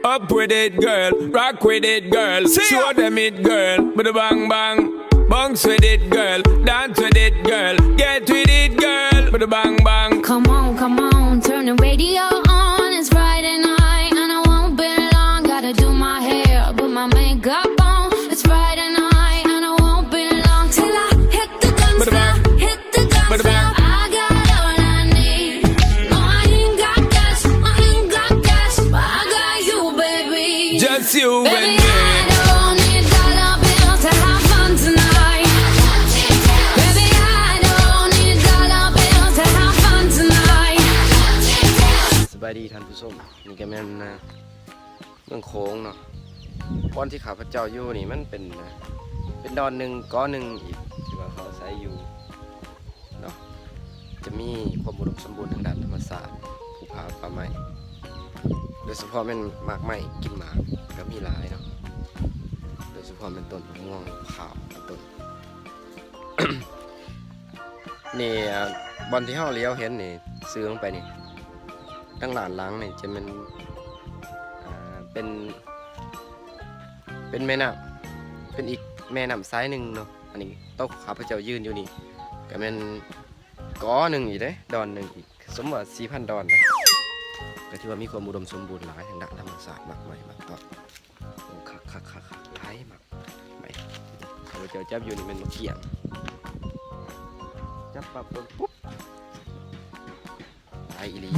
Up with it, girl. Rock with it, girl. Show them it, girl. Bada bang bang. Bounce with it, girl. Dance with it, girl. Get with it, girl. Bada bang bang. Come on, come on, turn the radio on. It's Friday night and I won't be long. Gotta do my hair, put my makeup on. It's Friday night and I won't be long till I hit the dance floor, hit the dance floor. I got all I need. No, I ain't got cash, I ain't got cash, but I got you, baby. Just you and me. Baby, I don't need dollar bills to have fun tonight. Baby, I don't need dollar bills to have fun tonight. ສະບາຍດີທ່ານຜູ້ຊົມ ນີ້ກໍແມ່ນ ເມືອງໂຂງເນາະ. ບ່ອນທີ່ຂ້າພະເຈົ້າຢູ່ນີ້ມັນເປັນ ເປັນດອນໜຶ່ງ ກໍໜຶ່ງອີກ ທີ່ວ່າເຮົາອາໄສຢູ່ເນາະ. ຈະມີຄວາມອຸດົມສົມບູນທາງດ້ານທຳມະຊາດ ພູຜາປ່າໄມ້ ໂດຍສະເພາະແມ່ນໝາກໄມ້ກິນໝາກກໍມີຫຼາຍເນາະ, ໂດຍສະເພາະແມ່ນຕົ້ນມ່ວງພ້າວເປັນຕົ້ນ. ນີ້ ບ່ອນທີ່ເຮົາຫຼຽວເຫັນນີ້ ຊື່ລົງໄປນີ້ ທາງດ້ານຫຼັງນີ້ຈະແມ່ນ ເປັນ ເປັນແມ່ນ້ຳ ເປັນອີກແມ່ນ້ຳສາຍໜຶ່ງເນາະ. ອັນນີ້ໂຕະຂ້າພະເຈົ້າຢືນຢູ່ນີ້ ກໍແມ່ນກໍໜຶ່ງອີກເດ້ ດອນໜຶ່ງອີກ ສົມວ່າສີ່ພັນດອນນະ. ກໍຖືວ່າມີຄວາມອຸດົມສົມບູນຫຼາຍທາງດ້ານທຳມະຊາດ ໝາກໄມ້ໝາກຕອນ. ໂອ້ ຄັກໆໆໆ ຫຼາຍໝາກໄມ້. ຂ້າພະເຈົ້າຈັບຢູ່ນີ້ແມ່ນໝາກກ້ຽງ ຈັບປັບເບິ່ງປຸບ ຫຼາຍອີ່ຫຼີ.